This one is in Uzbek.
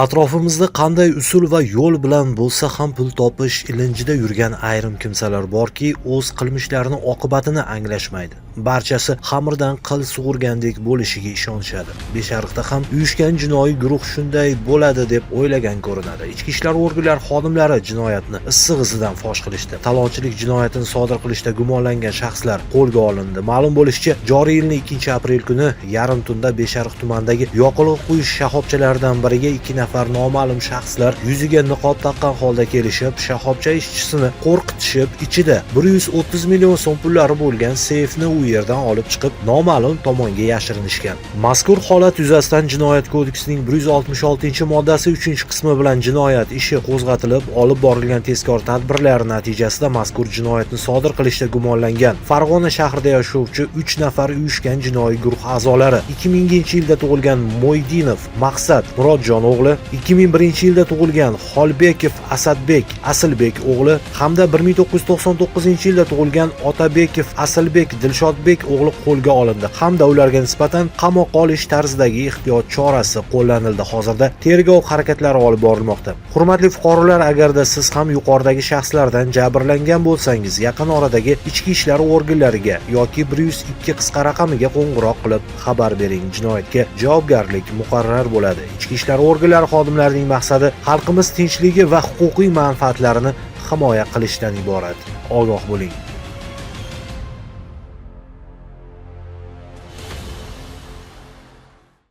Atrofimizda qanday usul va yo'l bilan bo'lsa ham pul topish ilinjida yurgan ayrim kimsalar borki, o'z qilmishlarini oqibatini anglashmaydi. Barchasi xamirdan qil sug'urgandek bo'lishiga ishonishadi. Beshariqda ham uyushgan jinoiy guruh shunday bo'ladi deb o'ylagan ko'rinadi. Ichki ishlar organlari xodimlari jinoyatni issiq izidan fosh qilishdi. Talonchilik jinoyatini sodir qilishda gumonlangan shaxslar qo'lga olindi. Ma'lum bo'lishicha, joriy yilning 2-aprel kuni yarim tunda Beshariq tumanidagi yoqilg'i quyish shoxobchalaridan biriga ikki nafar noma'lum shaxslar yuziga niqob taqqan holda kelishib, shoxobcha ishchisini qo'rqitishib, ichida 130 million so'm pullari bo'lgan seyfni u yerdan olib chiqib, noma'lum tomonga yashirinishgan. Mazkur holat yuzasidan Jinoyat kodeksining 166-moddasi 3-qismi bilan jinoyat ishi qo'zg'atilib, olib borilgan tezkor tadbirlar natijasida mazkur jinoyatni sodir qilishda gumonlangan Farg'ona shahrida yashovchi 3 nafar uyushgan jinoiy guruh a'zolari: 2000-yilda tug'ilgan Mo'ydinov Maqsad Murodjon o'g'li, 2001-yilda tug'ilgan Xolbekov Asadbek Asilbek o'g'li hamda 1999-yilda tug'ilgan Otabekov Asilbek Dilshodbek o'g'li qo'lga olindi hamda ularga nisbatan qamoqqa olish tarzidagi ehtiyot chorasi qo'llanildi. Hozirda tergov harakatlari olib borilmoqda. Hurmatli fuqarolar, agarda siz ham yuqoridagi shaxslardan jabrlangan bo'lsangiz, yaqin oradagi ichki ishlar organlariga yoki 102 qisqa raqamiga qo'ng'iroq qilib xabar bering. Jinoyatga javobgarlik muqarrar bo'ladi. Ichki ishlar organlari xodimlarining maqsadi xalqimiz tinchligi va huquqiy manfaatlarini himoya qilishdan iborat. Ogoh bo'ling.